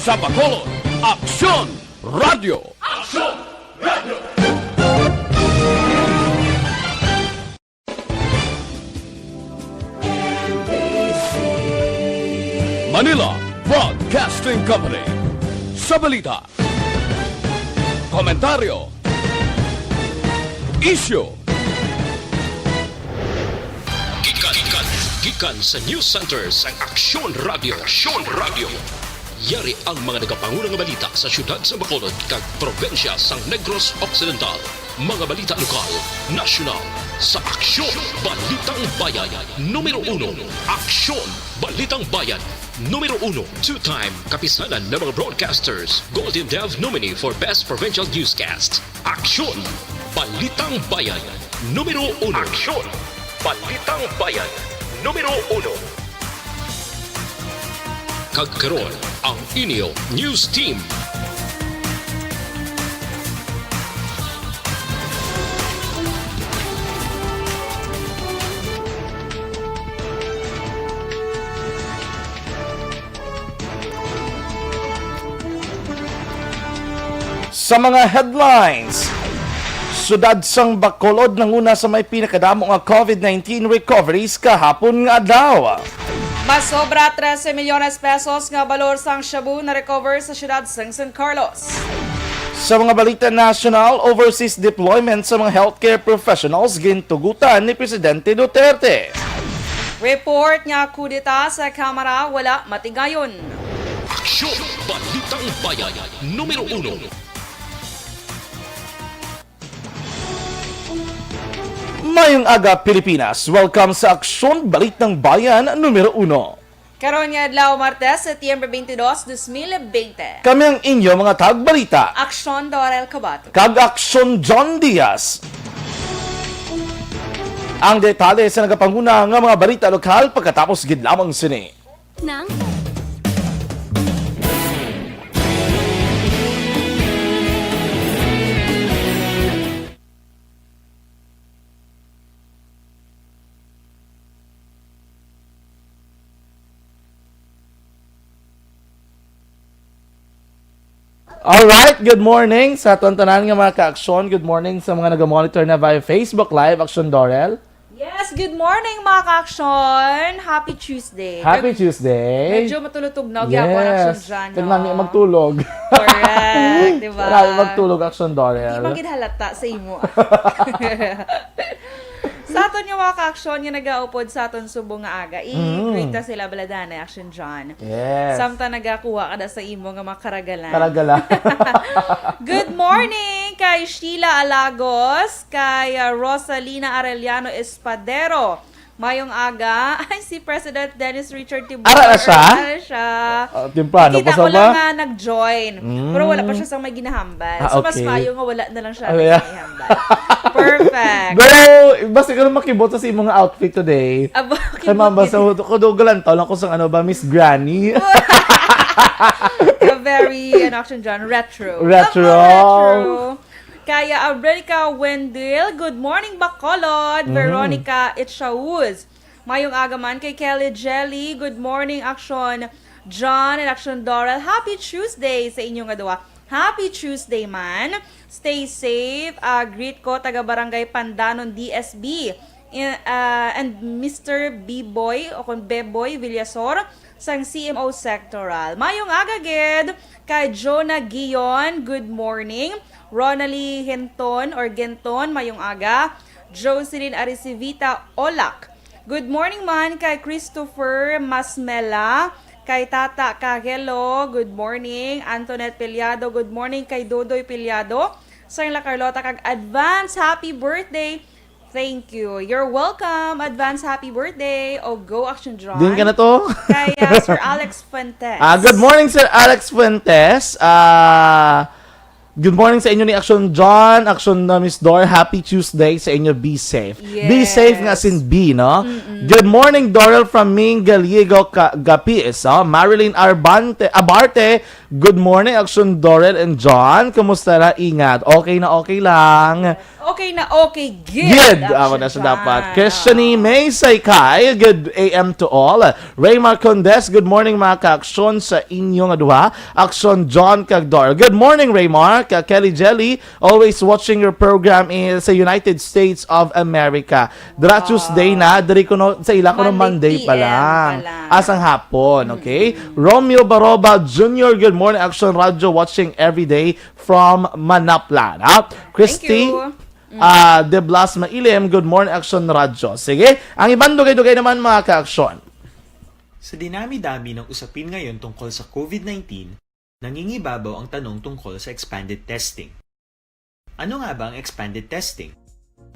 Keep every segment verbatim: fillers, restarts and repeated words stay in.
Sa Bacolod, Aksyon Radio. Aksyon Radio. Manila Broadcasting Company. Sa balita, komentaryo, isyu. Gikan, gikan, gikan sa News Center sang Aksyon Radio. Aksyon Radio. Yari ang mga nagapanguna nga balita sa siyudad sa Bacolod kag probinsya sang Negros Occidental. Mga balita lokal, nasyonal, sa Aksyon, Balitang Bayan, numero uno. Aksyon, Balitang Bayan, numero uno. Two-time Kapisanan ng mga Broadcasters Golden Dove nominee for Best Provincial Newscast. Aksyon, Balitang Bayan, numero uno. Aksyon, Balitang Bayan, numero uno. Kag karon, ang inyo news team. Sa mga headlines, siyudad sang Bacolod nanguna sa may pinakadamo nga COVID nineteen recoveries kahapon nga adlaw. Masobra trese milyones pesos nga balor sang shabu na-recover sa siyudad sang San Carlos. Sa mga balita nasyonal, overseas deployment sa mga healthcare professionals gintugutan ni Presidente Duterte. Report nga kudeta sa Kamara wala matigayon. Aksyon, Balitang Bayan, numero uno. Mayong aga, Pilipinas. Welcome sa Aksyon, Balitang Bayan, numero uno. Karon nga adlaw, Martes, Setyembre twenty-two, dos mil bente. Kami ang inyo mga tagbalita. Aksyon, Dorel Cabato. Kag Aksyon, John Diaz. Ang detalye sa nagapanguna nga mga balita lokal pagkatapos gid lamang sini. Nang Alright, good morning sa aton tanan nga mga ka-aksyon. Good morning sa mga naga-monitor na via Facebook Live, Aksyon Dorel. Yes, good morning, mga ka-aksyon. Happy Tuesday. Happy Tuesday. Medyo matulog-tugnaw gyapon, Aksyon John, kag no? Nami magtulog. Correct, di ba? Nami magtulog, Aksyon Dorel. Di man gid halata sa imo. Sa aton nga mga ka-aksyon nga nagaupod sa aton subong nga aga, i-greet ta sila, baladanay, Aksyon John. Yes. Samtang nagakuha ka na sa imo nga mga karagalan. Karagalan. Good morning kay Sheila Alagos, kay, ah, Rosalina Arellano Espadero. Mayong aga. Ay, si President Dennis Richard Tibor. Ara na siya? Ara na siya. Ah, temprano pa sa ba? Kita ko lang nga nag-join. Mm. Pero wala pa siya sa may ginahambal. Ah, okay. So, mas mayo nga wala na lang siya sa may hambal. Perfect. Pero, basta ka lang makibot sa imong outfit today. Aba, kay ma'am, basta ko do galantaw lang ko sa ano ba, Miss Granny. Very, ano, Aksyon John, retro. Retro. Aba, retro. Kaya Abrelica Wendell, good morning, Bacolod. Mhm. Veronica Itchauz, mayong aga man. Kay Kelly Jelly, good morning, Aksyon John and Aksyon Dorel. Happy Tuesday sa inyo nga duha. Happy Tuesday man. Stay safe. Ah, greet ko taga Barangay Pandanon, D S B. In, ah, and Mister B-Boy o kon Beboy Villasor sang C M O Sectoral. Mayong aga gid kay Jonah Gion, good morning. Ronaldie Hinton or Genton, mayong aga. Jocelyn Aricivita Olak, good morning man. Kay Christopher Masmela, kay Tata Cagelo, good morning. Antoinette Piliado, good morning. Kay Dodoy Piliado, sang La Carlota, kag advance happy birthday. Thank you. You're welcome. Advance happy birthday. O, go, Action John. Din ka na to? Kay, ah, Sir Alex Fuentes. Ah, good morning, Sir Alex Fuentes. Ah, good morning sa inyo ni Action John, Action na Miss Dor. Happy Tuesday sa inyo. Be safe. Be safe nga Yes. sin B, no? Mm-mm. Good morning, Dorel from Ming Gallego, Ka- Gapis. Oh, Marilyn Arbante, Abarte, good morning, Action Dorel and John. Kumusta na? Ingat. Okay na, okay lang. Okay na, okay. Good. Good. Ako na sa dapat. Christiany May Saykay, good A M to all. Raymar Condes, good morning, mga kaaksyon, sa inyo nga duha. Aksyon, John kag Dorel. Good morning, Raymar. Ka Kelly Jelly, always watching your program in sa United States of America. Dira Tuesday na, diri ko no, sa ila ko no Monday pa lang. Asang hapon, okay? Romeo Baroba Junior, good morning, Action Radio, watching every day from Manaplan. Ha? Christy, ah, De Blas Mailim, good morning, Action Radio. Sige, ang iban dugay-dugay naman, mga ka-aksyon. Sa dinami-dami ng usapin ngayon tungkol sa COVID nineteen, nangingibabaw ang tanong tungkol sa expanded testing. Ano nga ba ang expanded testing?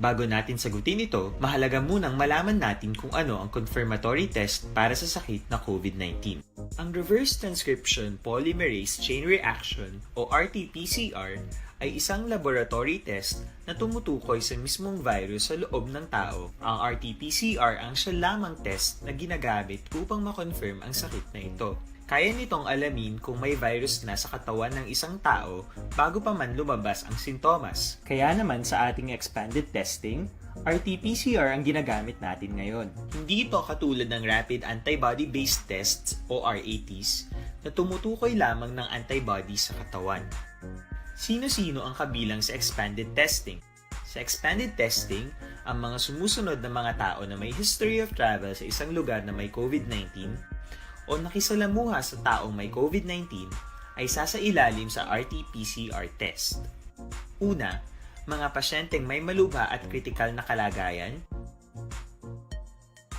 Bago natin sagutin ito, mahalaga munang malaman natin kung ano ang confirmatory test para sa sakit na COVID nineteen. Ang reverse transcription polymerase chain reaction o R T P C R ay isang laboratory test na tumutukoy sa mismong virus sa loob ng tao. Ang R T P C R ang siya lamang test na ginagamit upang ma-confirm ang sakit na ito. Kaya nitong alamin kung may virus na sa katawan ng isang tao bago pa man lumabas ang sintomas. Kaya naman sa ating expanded testing, R T P C R ang ginagamit natin ngayon. Hindi ito katulad ng rapid antibody-based tests o R A Ts na tumutukoy lamang ng antibody sa katawan. Sino-sino ang kabilang sa expanded testing? Sa expanded testing, ang mga sumusunod na mga tao na may history of travel sa isang lugar na may COVID nineteen o nakisalamuha sa taong may COVID nineteen ay sasailalim sa R T P C R test. Una, mga pasyenteng may malubha at kritikal na kalagayan.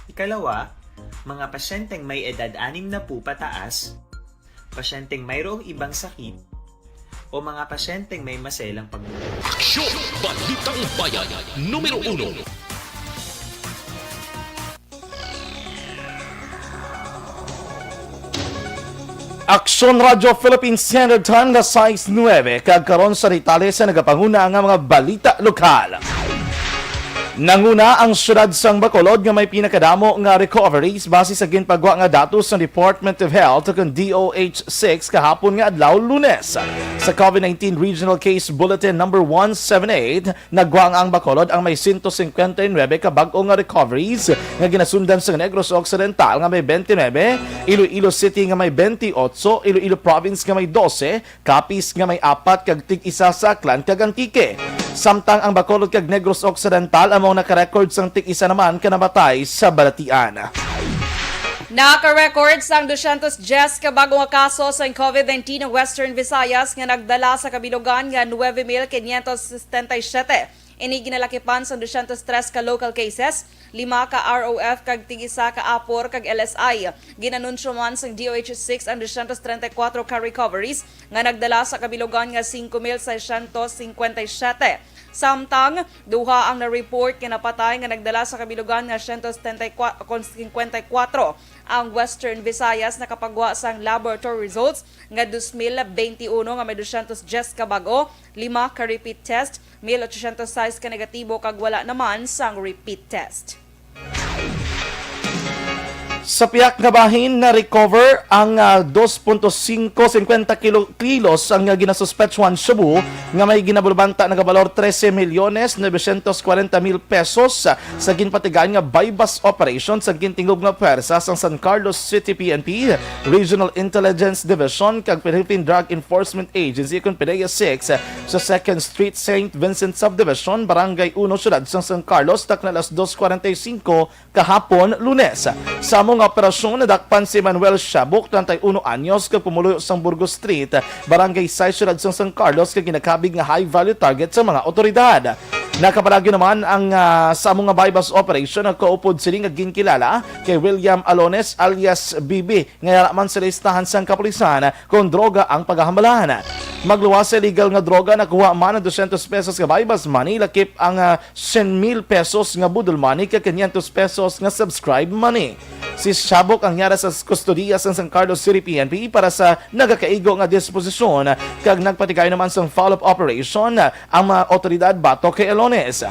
Ikalawa, mga pasyenteng may edad anim na po pataas, pasyenteng mayroong ibang sakit, o mga pasyenteng may maselang pag- Aksyon! Balitang Bayan, numero uno. Aksyon Radio Philippine Standard Time na sais nuebe, kag karon sa detalye sa nagapanguna nga mga balita lokal. Nanguna ang siyudad sang Bacolod nga may pinakadamo nga recoveries base sa ginpagwa nga datos sang Department of Health ukon D O H six kahapon nga adlaw, Lunes. Sa COVID nineteen Regional Case Bulletin number one seven eight, nagwa ang Bacolod ang may sento singkwenta y nuebe ka bag-o nga recoveries nga ginasundan sa Negros Occidental nga may twenty-nine, Iloilo City nga may twenty-eight, Iloilo Province nga may dose, Capiz nga may apat kag tig-isa sa Aklan kag Antique. Samtang ang Bacolod kag Negros Occidental amo ang naka-record sang tig-isa naman ka namatay sa balatian. Naka-record sang dosyentos dyes ka bag-o nga kaso sang COVID nineteen ang Western Visayas nga nagdala sa kabilugan nga nuebe mil quinientos setenta y siete. Ini ginalakipan sang dosyentos tres ka local cases, lima ka R O F kag tig-isa ka APOR kag L S I. Ginanunsyo man sang D O H six ang dosyentos treinta y cuatro ka recoveries nga nagdala sa kabilugan nga singko mil seiscientos cincuenta y siete. Samtang duha ang na-report nga napatay nga nagdala sa kabilugan nga siyento setenta y cuatro, kon cincuenta y cuatro. Ang Western Visayas nakapagwa sang laboratory results nga dos mil benti uno nga may dosyentos dyes ka bag-o, lima ka repeat test, mil ochocientos sais ka negatibo kag wala naman sang repeat test. Sa pihak nga bahin, na-recover ang, ah, dos punto singko singkwenta kilo, kilos ang, ah, ginasuspetswan shabu nga may ginabulbanta nga balor trese milyones novecientos kwarenta mil pesos, ah, sa ginpatigayon nga buy-bust operation sa gintingog nga pwersa sang San Carlos City P N P, Regional Intelligence Division kag Philippine Drug Enforcement Agency kon PDEA six, ah, sa Second Street, Saint Vincent Subdivision, Barangay Uno, Siyudad sang San Carlos, takna alas dos kwarenta y singko kahapon, Lunes. Sa amo nga operasyon, nadakpan si Manuel Shabok, treinta y uno anyos, kag pumuluyo sang Burgos Street, Barangay sais, Siyudad sang San Carlos, kag ginakabig nga high-value target sa mga otoridad. Nakapalagyo naman ang, ah, sa amo nga buy-bust operation ang kaupod sini nga ginkilala kay William Alones alias Bibi, nga yara man sa listahan sang kapulisan kon droga ang pagahambalahan. Magluwas sa illegal nga droga, nakuha man ang dosyentos pesos nga buy-bust money, lakip ang, ah, syen mil pesos nga boodle money kag quinientos pesos nga subscribe money. Si Shabok ang yara sa kustodiya sang San Carlos City P N P para sa nagakaigo nga disposisyon, kag nagpatigayon naman sang follow-up operation ang mga otoridad batok kay Alones.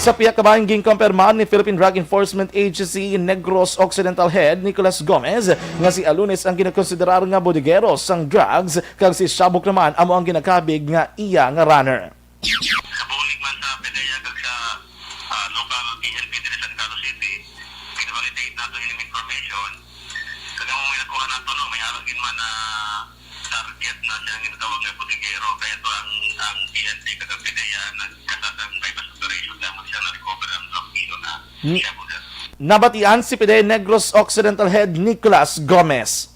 Sa pihak ka bahin, ginkompirmar ni Philippine Drug Enforcement Agency Negros Occidental Head Nicolas Gomez nga si Alunes ang ginakonsiderar nga bodegero sang drugs, kag si Shabuk naman amo ang ginakabig nga iya nga runner. Sa bulig man sa PDEA kag sa, ah, local P N P diri sa Carlos City, gina-validate nato ining information. Kag amo may nakuha nato, no, may ara gid man na target na siya ang ginatawag nga bodegero. Kaya to ang, ang P N P kag ang PDEA nagkasad ang buy-bust operation, kaya mo siya na-recover ang drug kilo na Ni- shabu, sir. Nabatian si PDEA Negros Occidental Head Nicolas Gomez.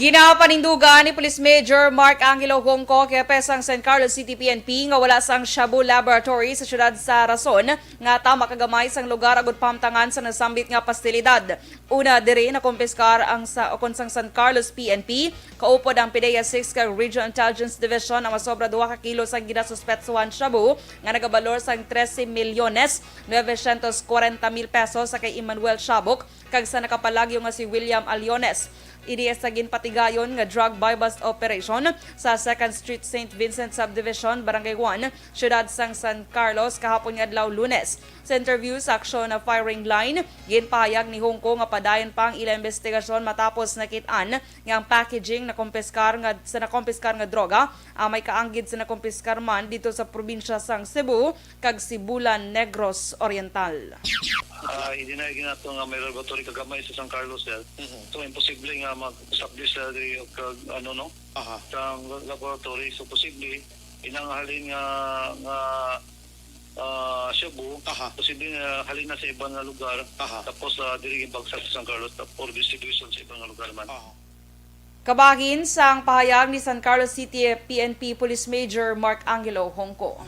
Ginapanindugan ni Police Major Mark Angelo Hongco, hepe sang San Carlos City P N P, nga wala sang shabu laboratory sa siyudad sa Rason nga tama kagamay sang lugar agud pamtangan sa nasambit nga pasilidad. Una diri, nakumpiskar ang sa, ukon sang San Carlos P N P, kaupod ang PDEA six kag Regional Intelligence Division ang masobra duha ka kilo sang ginasuspetsuhan shabu nga nagabalor sang trese milyones novecientos kwarenta mil pesos sa kay Emmanuel Shabuk kag sa nakapalagyo nga si William Aliones. Ini sa ginpatigayon nga drug buy-bust operation sa Second Street Saint Vincent Subdivision, Barangay one, siyudad sang San Carlos, kahapon nga adlaw, Lunes. Sa interview sa Aksyon na Firing Line, ginpahayag ni Hongco nga padayon pa ang ila investigasyon matapos nakit-an nga ang packaging nakumpiskar nga, sa nakumpiskar nga droga, ah, may kaanggid sa nakumpiskar man dito sa probinsya sang Cebu kag Sibulan, Negros Oriental. Ah, i-deny gid nato nga may laboratory kagamay sa San Carlos, sir. Mhm. So, imposible nga mag-establish sa diri og kag, ano, no? Aha. Sang laboratory. So, posible, inang halin nga, nga, ah, shabu, Aha. posible nga halin na sa iban nga lugar, Aha. tapos, ah, diri ginbagsak sa San Carlos, tap-, or distribution sa iban nga lugar man. Aha. Kabahin sang pahayag ni San Carlos City P N P Police Major Mark Angelo Hongco.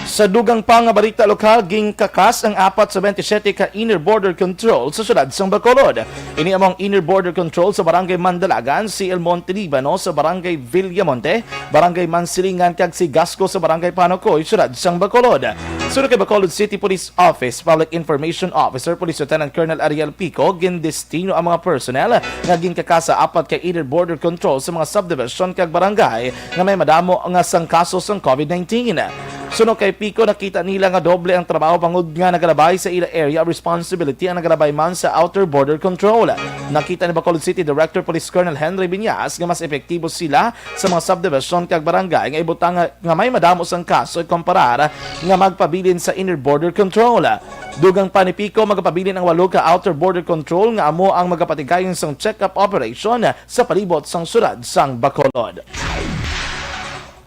Sa dugang pa nga balita lokal, ginkakas ang apat sa twenty-seven ka inner border control sa siyudad sang Bacolod. Ini amo ang inner border control sa Barangay Mandalagan, C L Monte Libano sa Barangay Villamonte, Barangay Mansilingan, kag Sigasco sa Barangay Panocoy, siyudad sang Bacolod. Suno kay Bacolod City Police Office Public Information Officer Police Lieutenant Colonel Ariel Pico, gindestino ang mga personnel nga ginkakasa apat ka inner border control sa mga subdivision kag barangay nga may madamo nga sangkaso sang COVID nineteen. Suno kay Pico, nakita nila nga doble ang trabaho bangod nga nagalabay sa ila area of responsibility ang nagalabay man sa outer border control. Nakita ni Bacolod City Director Police Colonel Henry Viñas nga mas epektibo sila sa mga subdivision kag barangay nga ibutang nga, nga may madamo sang kaso ikumparar nga magpabilin sa inner border control. Dugang pa ni Pico, magapabilin ang walo ka outer border control nga amo ang magapatigayon sang check-up operation sa palibot sang siyudad sang Bacolod.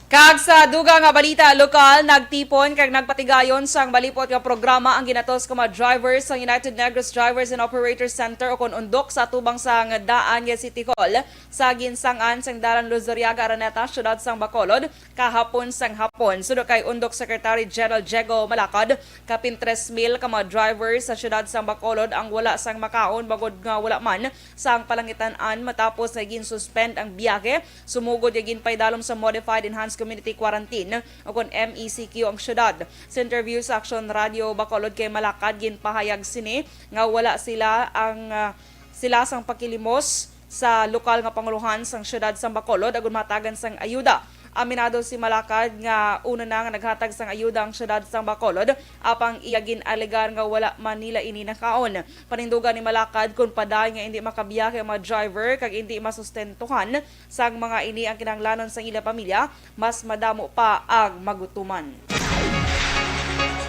Kag sa dugang nga balita lokal, nagtipon kag nagpatigayon sang malipot nga programa ang ginatos ka mga drivers sang United Negros Drivers and Operators Center, ukon UNDOC, sa atubang sang daan nga City Hall sa ginsang-an sang Dalan Luzuriaga, Araneta, siyudad sang Bacolod, kahapon sang hapon. Suno kay UNDOC Secretary General Diego Malacad, kapin tres mil ka mga driver sa siyudad sang Bacolod ang wala sang makaon bangod nga wala man sang palangitan-an matapos nga ginsuspend ang biyahe, sumugod nga ginpaidalom sa Modified Enhanced Community Quarantine, ukon M E C Q, ang siyudad. Sa interview sa Aksyon Radio Bacolod kay Malacad, ginpahayag sini nga wala sila ang, ah, sila sang pagkilimos sa lokal nga pangulohan sang siyudad sang Bacolod agud mahatagan sang ayuda. Aminado si Malacad nga una na nga naghatag sang ayuda ang siyudad sang Bacolod, apang iya gin-alegar nga wala man nila ini nakaon. Panindugan ni Malacad, kon padayon nga indi makabiyahe ang mga driver kag indi masustentuhan sang mga ini ang kinahanglanon sang ila pamilya, mas madamo pa ang magutuman.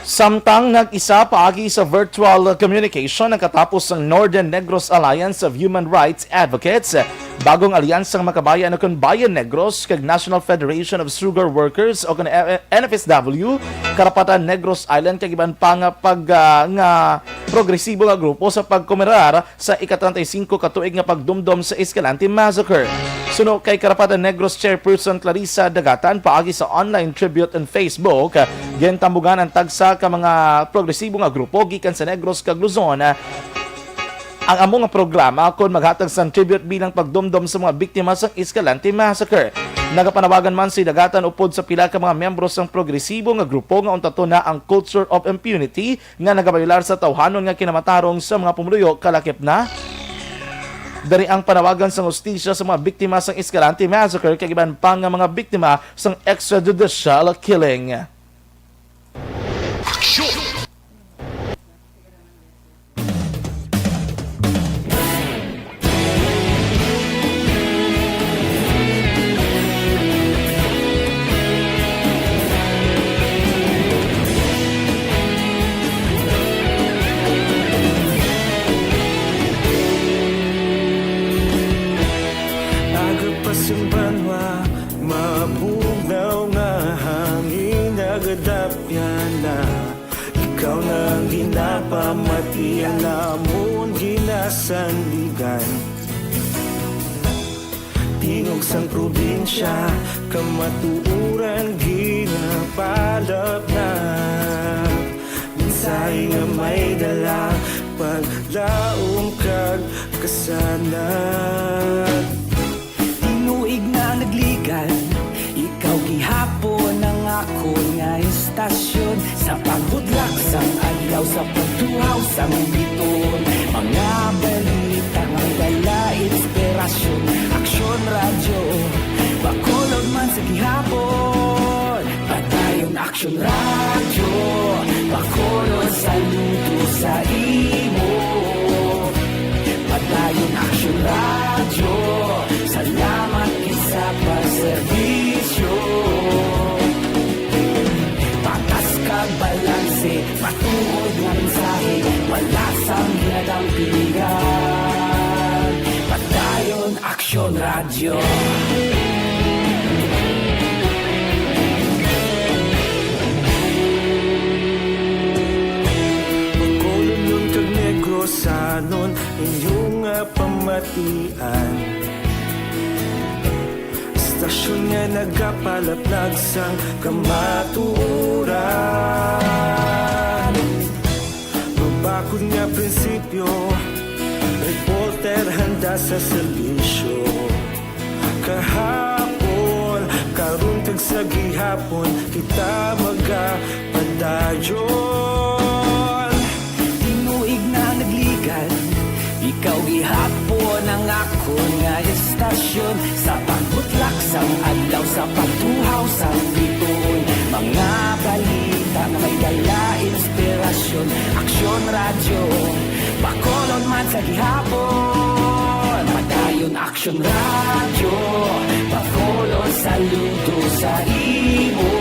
Samtang nag-isa paagi sa virtual communication, nagkatapos ang Northern Negros Alliance of Human Rights Advocates, bagong alyansang makabayan ukon Bayan Negros kag National Federation of Sugar Workers ukon N F S W, Karapatan Negros Island kag iban pa nga pag, ah, nga progresibo nga grupo sa pagkomemorar sa ika-treinta y cinco ka tuig nga pagdumdom sa Escalante Massacre. Suno kay Karapatan Negros Chairperson Clarissa Dagatan, paagi sa online tribute on Facebook, gintambugan ang tagsa ka mga progresibo nga grupo gikan sa Negros kag Luzon ang amo nga programa kon maghatag sang tribute bilang pagdumdom sa mga biktima sang Escalante Massacre. Nagapanawagan man si Dagatan upod sa pila ka mga miyembro sang progresibo nga grupo nga untaton na ang culture of impunity nga nagabayular sa tawhanon nga kinamatarong sa mga pumuluyo, kalakip na diri ang panawagan sang hustisya sa mga biktima sang Escalante Massacre kag iban pa nga mga biktima sang extrajudicial killing. Show! Aga pa sing banwa, mabugnaw nga hangin nagadapyan na. Ikaw na ang ginapamati, ang amon ginasandigan. Tingog sang probinsya, kamatuoran ginapalapnap. Mensahe nga may dala, paglaom kag kasanag. Tinuig na nagligan, ikaw gihapon ang akon nga istasyon. Sa pagbudlak sang adlaw, sa pagtuhaw sang biton, mga balita nga may dala inspirasyon. Aksyon Radyo, Bacolod man sa gihapon. Padayon Aksyon Radyo, Bacolod, saludo sa imo. Padayon Aksyon Radyo, salamat gid sa pagserbisyo. Patas kag balanse, matuod nga mensahe, wala sang ginadampingan. Padayon Aksyon Radyo. Bacolodnon kag Negrosanon, inyo nga pamatian. Istasyon nga nagapalaplag sang kamatuoran. Mabakod nga prinsipyo, reporter handa sa serbisyo. Kahapon, karon kag sa gihapon, kita magapadayon. Tinuig na nagligan, ikaw gihapon ang akon nga istasyon. Sa pagbutlak sang adlaw, sa pagtuhaw sang bituon, mga balita nga may dala inspirasyon. Aksyon Radyo, Bacolod man sa gihapon. Padayon Aksyon Radyo, Bacolod, saludo sa imo.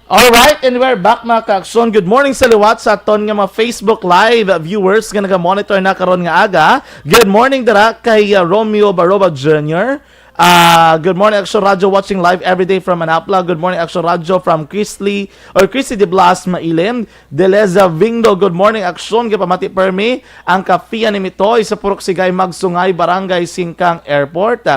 Alright, and we're back, mga ka-aksyon. Good morning sa liwat sa aton nga mga Facebook Live viewers nga naga-monitor na karon nga aga. Good morning dira kay, uh, Romeo Baroba Junior. Ah, good morning, Aksyon Radyo, watching live every day from Manapla. Good morning, Aksyon Radyo, from Chrisley or Chrissy de Blas Mailim. Deleza Vingdo, good morning, Aksyon. Gapamati permi ang kapihan ni Mitoy sa Purok Sigay, Magsungay, Barangay Singkang, Airport.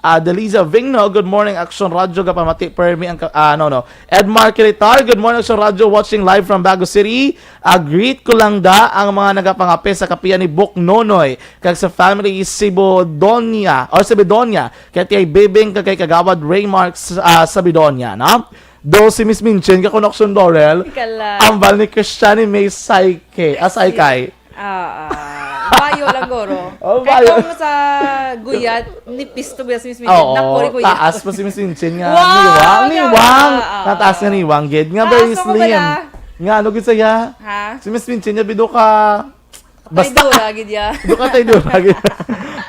Ah, Deleza Vingno, good morning, Aksyon Radyo. Gapamati permi ang ka-, ah, no, no. Edmar Kiritar, good morning, Aksyon Radyo, watching live from Bago City. Ah, greet ko lang da ang mga nagapangape sa kapihan ni Buk Nonoy kag sa family Sibodonia or Sibidonia, kay Tiay Bebeng kag kay Kagawad Raymark, ah, Sabidonia, no? Do si Miss Minchin ka connection, Dorel. Ika lang. Ambal ni Christian ni May Saike, ah, Saikay. Ah, ah. Bayo lang, guro. Oh, kay bayo. Kung sa guyat, ni pisto ba si Miss Minchin? Oo, nako, ni guyat. Taas pa si Miss Minchin nga. Wow, niwang, niwang. Ah, ah. Nataas nga niwang, gid. Nga taas very pa mo slim. Bala. Nga, ano gid saya? Ha? Si Miss Minchin niya, bido ka. Basta. Taydora gid ya. Doon ka taydora gid.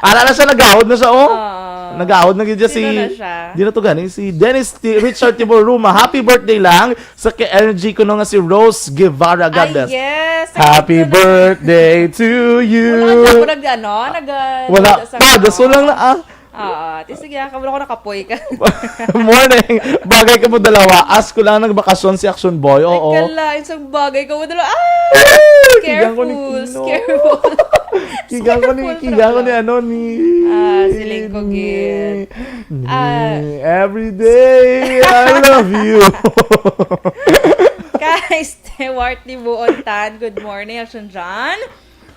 Ara na siya, nagahod na siya, oh. Oo. Nagahod na gid ya si, sino na siya? Di na to gani, si Dennis T-, Richard Tibor Ruma. Happy birthday lang sa kay Energy ko no nga si Rose Guevara. God bless. Ay, yes. Happy birthday to you. Wala na ako nag-, ano, nag-, ah, wala. Nag-, sa pa, daso lang na, ah. Oo. Ti, sige, ah, kabalo ko nakapoy ka. Morning. Bagay ka mo dalawa. As ko lang nagbakasyon si Action Boy. Oo. Ay, kala, isang bagay ka mo dalawa. Ah! Ay, kigang ko ni Careful, Kino. Careful. Kigang ko ni, careful, kigang ko ni, ano, ni, ah, si Lingkogit. Ni, ah, every day, I love you. Kay Stewart Libuon Tan, good morning, Action John.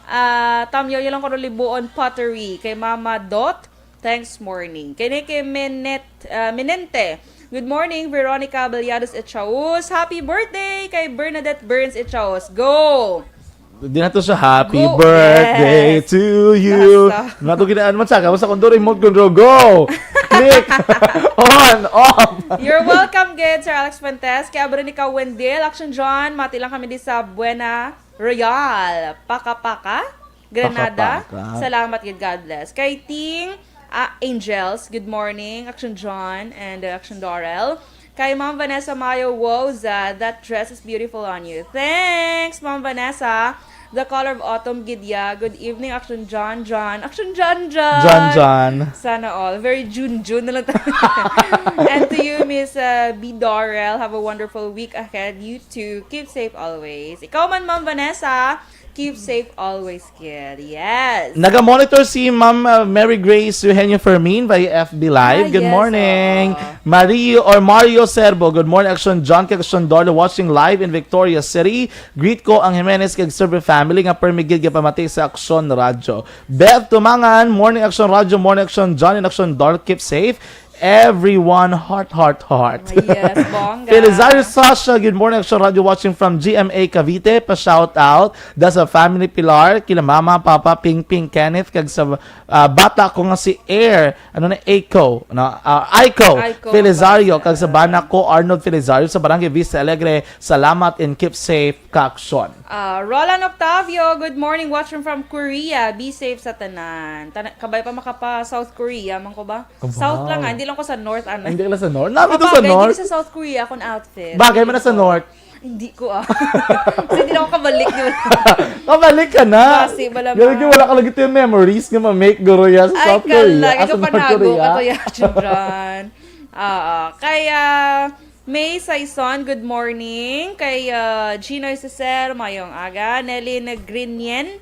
Ah, Tamyo, yun lang ko Libuon Pottery. Kay Mama Dot, thanks, morning. Kini kay Menet-, ah, Menente. Good morning, Veronica Abeliados Echaus. Happy birthday kay Bernadette Burns Echaus. Go! Di na to siya, "Happy Go, birthday yes. to you." Basta. Nato ginaan man sa, basta kung doon remote control, go! Click! On! Off! You're welcome, good Sir Alex Fuentes. Kay abro ni ka Wendell, Action John, mati lang kami di sa Buena Royal, Paka-Paka, Granada. Paka-Paka. Salamat, good, God bless. Kay Ting, ah, Angels, good morning, Action John and, uh, Action Dorel. Kay Ma'am Vanessa Mayo, "Wow, Za, that dress is beautiful on you." Thanks, Ma'am Vanessa. The color of autumn, gid ya. Good evening, Action John John. Action John John. John John. Sana all. Very June June na lang tayo. And to you, Miss, uh, B Dorel, have a wonderful week ahead. You too. Keep safe always. Ikaw man, Ma'am Vanessa, keep safe always, kid. Yes. Naga-monitor si Ma'am, uh, Mary Grace Eugenio Fermin via F B Live. Ah, Good yes, morning. oo. Mario or Mario Serbo, good morning. Action John kag Action Dorel watching live in Victoria City. Greet ko ang Jimenez kag Serbo family nga permi gid gapamati sa Action Radyo. Beth Tumangan, morning Action Radyo, morning Action John and Action Dorel. Keep safe. Everyone, heart, heart, heart. Yes, bongga. Felizario Sasha, good morning, Action Radyo, watching from G M A Cavite. Pa-shout out da sa family Pilar, kila mama, papa, Ping Ping, Kenneth, kag sa, ah, bata ko nga si Air, ano na, Aiko, no? Ah, Aiko Aiko Felizario, Basta. kag sa bana ko, Arnold Felizario, sa Barangay Vista Alegre. Salamat and keep safe, ka-Action. Ah, Roland Octavio, good morning, watching from Korea. Be safe sa tanan. Tana-, kabay pa makapa South Korea, man ko ba? Wow. South lang, ah. Hindi lang ko sa North, ana. Hindi lang sa North? Nami to sa Mabagay, North? Hindi sa South Korea akong outfit. Bagay man na sa Hindi ko. North. Hindi ko, ah. Kasi hindi na ako kabalik, di ba? Kabalik ka na. Kasi wala Galing ma- yung wala ka lagi ito yung memories nga ma-make guro yan sa Ay, South Korea. kala, Ah, sa North ikaw panago Korea. ka to yan, John. Ah, ah. Kaya, May Saison, good morning. Kay, ah, Ginoy Cesar, mayong aga. Nelly Negrinien,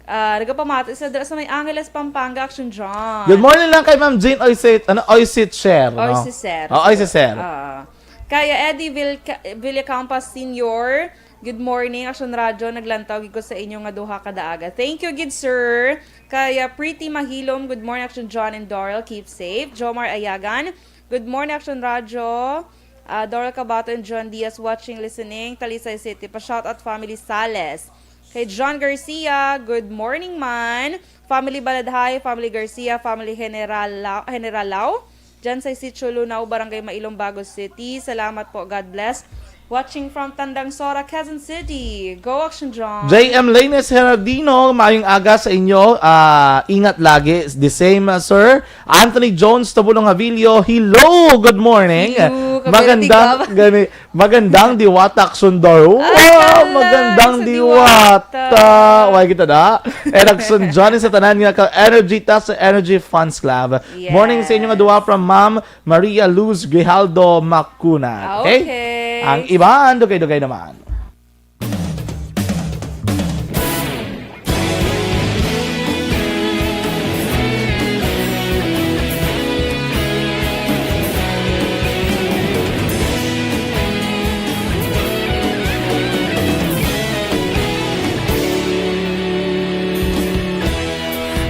ah, nagapamati sa, sa may Angeles, Pampanga, Action John. Good morning lang kay Ma'am Jean Oisit, ano, Oisit Share, no? Oisit Share. Oh, Oisit Share. Ah. Kaya Eddie Vil-, Villacampa Senior, good morning, Action Radio. Naglantaw gid ko sa inyo nga duha ka daaga. Thank you, gid, sir. Kaya Pretty Mahilom, good morning, Action John and Doral. Keep safe. Jomar Ayagan, good morning, Action Radio. Ah, Doral Cabato and John Diaz watching, listening. Talisay City. Pa-shoutout family Sales. Kay John Garcia, good morning man. Family Baladhay, family Garcia, family General Lao, General Lao. Diyan sa Sitio Lunao, Barangay Mailong, Bago City. Salamat po. God bless. Watching from Tandang Sora, Quezon City. Go, Action John. J M Lanes Herardino, maayong aga sa inyo. Ah, ingat lagi. The same, ah, sir. Anthony Jones, Tabulong Avilio. Hello, good morning. Hello, Magandang, kaberti ka. gani, magandang diwata, Action Dorel. Ay, Wow, hala, magandang sa diwata. diwata. Why kita da? And Action John sa tanan nga ka Energy Task Energy Fans Club. Morning sa inyo nga Yes. duwa from Ma'am Maria Luz Grijaldo Macuna. Okay? Okay. Ang iban, dugay-dugay naman.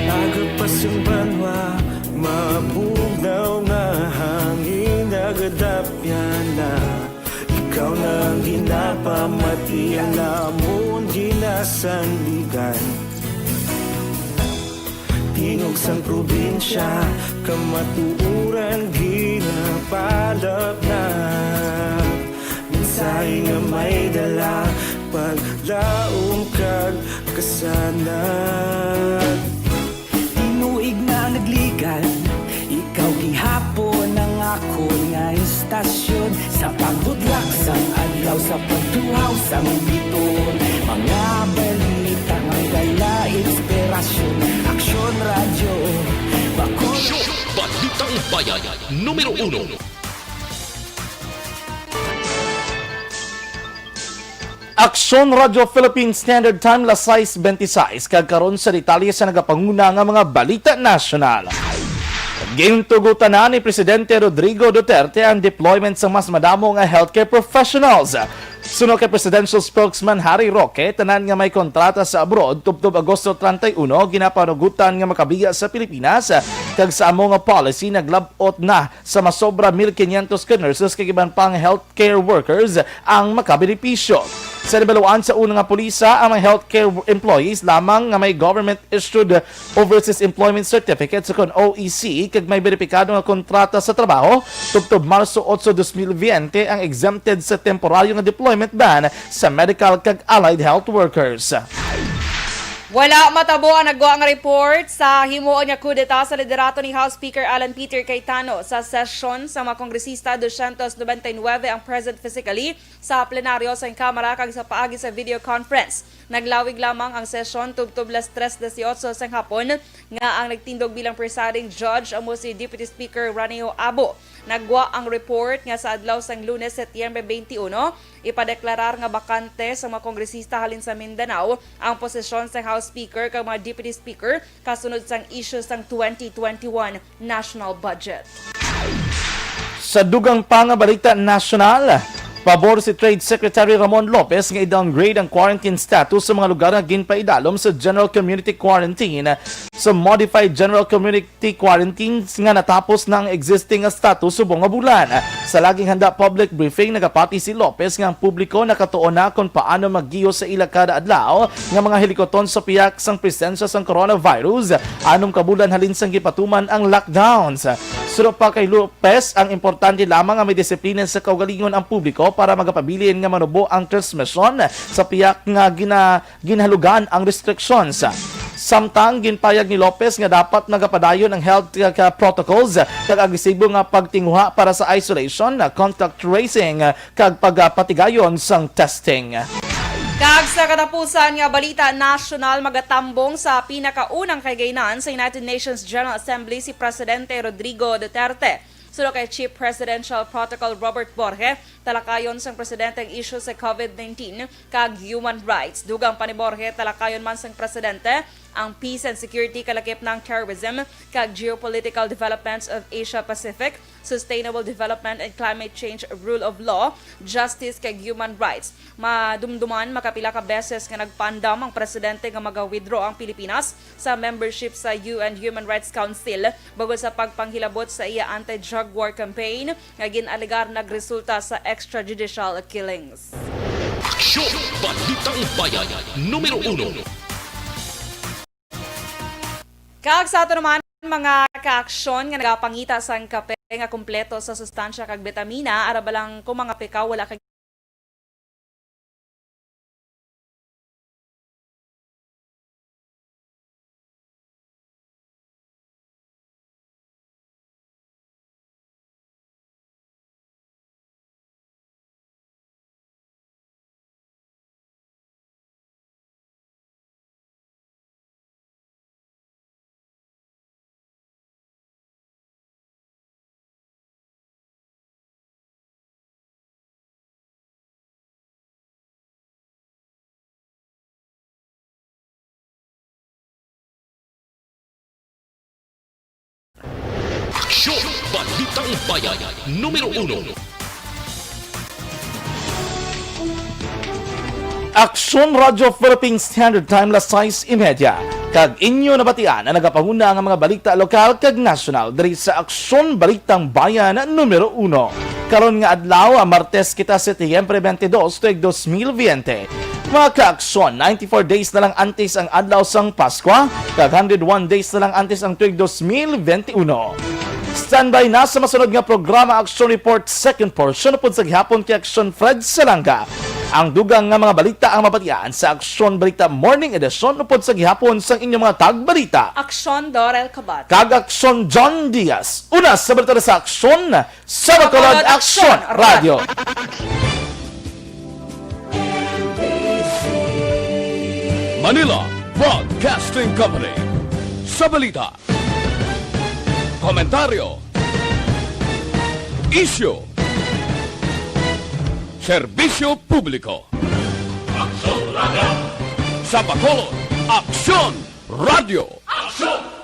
Agod pa sing banwa, mabugnaw nga hangin, nagadapyan na. Ikaw na ang ginapamati, ang amon ginasandigan. Tingog sang probinsya, kamatuoran ginapalapnap. Mensahe nga may dala, paglaom kag kasanag. Tinuig na nagligan, ikaw gihapon ang akon nga istasyon. Sa pagbudlak sang adlaw, sa pagtuhaw sang bituon, mga balita nga dala inspirasyon. Aksyon Radyo Bacolod. Show, Balitang Bayan, numero uno. Aksyon Radyo Philippine Standard Time, las sais benti sais, kag karon sa detalye sa nagapanguna nga mga balita nasyonal. Gintugutan na ni Presidente Rodrigo Duterte ang deployment sa mas madamo nga healthcare professionals. Suno kay Presidential Spokesman Harry Roque, tanan nga may kontrata sa abroad tubtob Agosto treinta y uno ginapanugutan nga makabiya sa Pilipinas, kag sa amo nga policy naglab-ot na sa masobra mil quinientos ka nurses kag iban pang healthcare workers ang makabenepisyo. Sa nabaluan sa una nga pulisa, ang mga healthcare employees lamang nga may government-issued overseas employment certificate, sa kon O E C, kag may beripikado nga kontrata sa trabaho tubtob Marso otso, dos mil biyente, ang exempted sa temporaryo nga deployment ban sa medical kag allied health workers. Wala matabo ang nagwa nga report sa himuon nga kudeta sa liderato ni House Speaker Alan Peter Cayetano. Sa sesyon sa mga kongresista, dosyentos nobenta y nuebe ang present physically sa plenaryo sang Kamara kag sa paagi sa video conference. Naglawig lamang ang sesyon tubtob las tres dieciocho sang hapon, nga ang nagtindog bilang presiding judge amo si Deputy Speaker Raneo Abo. Nagwa ang report nga sa adlaw sang Lunes, Setyembre twenty-one, ipadeklarar nga bakante sa mga kongresista halin sa Mindanao ang posisyon sa House Speaker kag mga Deputy Speaker kasunod sang issue sang twenty twenty-one national budget. Sa dugang pa nga balita nasyonal, pabor si Trade Secretary Ramon Lopez nga i-downgrade ang quarantine status sa mga lugar nga ginpaidalom sa general community quarantine sa modified general community quarantines nga natapos na ang existing nga status subong nga bulan. Sa laging handa public briefing, nagapati si Lopez nga ang publiko nakatuon na kon paano maggiyo sa ila kada adlaw nga mga hilikuton sa piyak sang presensya sang coronavirus anom ka bulan halin sang gipatuman ang lockdowns. Suno pa kay Lopez, ang importante lamang nga may disiplina sa kaugalingon ang publiko para magapabilin nga manubo ang transmisyon sa piyak nga gina-, ginhalugan ang restrictions. Samtang ginpayag ni Lopez nga dapat magapadayon ang health, uh, protocols kag agresibo nga pagtinguha para sa isolation, uh, contact tracing, uh, kag pagapatigayon sang testing. Kag sa katapusan nga balita nasyonal, magatambong sa pinakaunang kahigayunan sa United Nations General Assembly si Presidente Rodrigo Duterte. Suno kay Chief Presidential Protocol Robert Borge, talakayon sang presidente ang isyu sa COVID nineteen kag human rights. Dugang pa ni Borge, talakayon man sang presidente ang peace and security, kalakip na ang terrorism, kag geopolitical developments of Asia-Pacific, sustainable development and climate change, rule of law, justice, kag human rights. Madumduman, makapila ka beses nga nagpaandam ang presidente nga maga-withdraw ang Pilipinas sa membership sa U N Human Rights Council bangod sa pagpanghilabot sa iya anti-drug war campaign nga gin-alegar nagresulta sa extrajudicial killings. Aksyon! Balitang Bayan, numero uno. Kag sa ato naman, mga kaaksyon nga nagapangita sang kape nga kumpleto sa sustansya kag bitamina, ara ba lang kung mga pikaw wala kag Aksyon! Balitang Bayan, numero uno. Aksyon Radyo Philippine Standard Time, las sais y media. Kag inyo nabatian ang nagapanguna nga mga balita lokal kag nasyonal diri sa Aksyon Balitang Bayan numero uno. Karon nga adlaw, ah, Martes kita, Setyembre twenty-dos, tuig dos mil biyente. Mga kaaksyon, ninety-four days na lang antes ang adlaw sang Paskwa, kag hundred one days na lang antes ang tuig dos mil bente uno. Standby na sa masunod nga programa, Aksyon Report, second portion, upod sa gihapon kay Aksyon Fred Salanga. Ang dugang nga mga balita ang mabatian sa Aksyon Balita Morning Edition, upod sa gihapon sang inyong mga tagbalita, Aksyon Dorel Cabate kag Aksyon John Diaz. Una sa balita sa Aksyon, sa Bacolod Aksyon Radyo. Manila Broadcasting Company. Sa balita, komentaryo, isyu, serbisyo publiko. Aksyon Radyo. Sa Bacolod, Aksyon Radyo. Aksyon!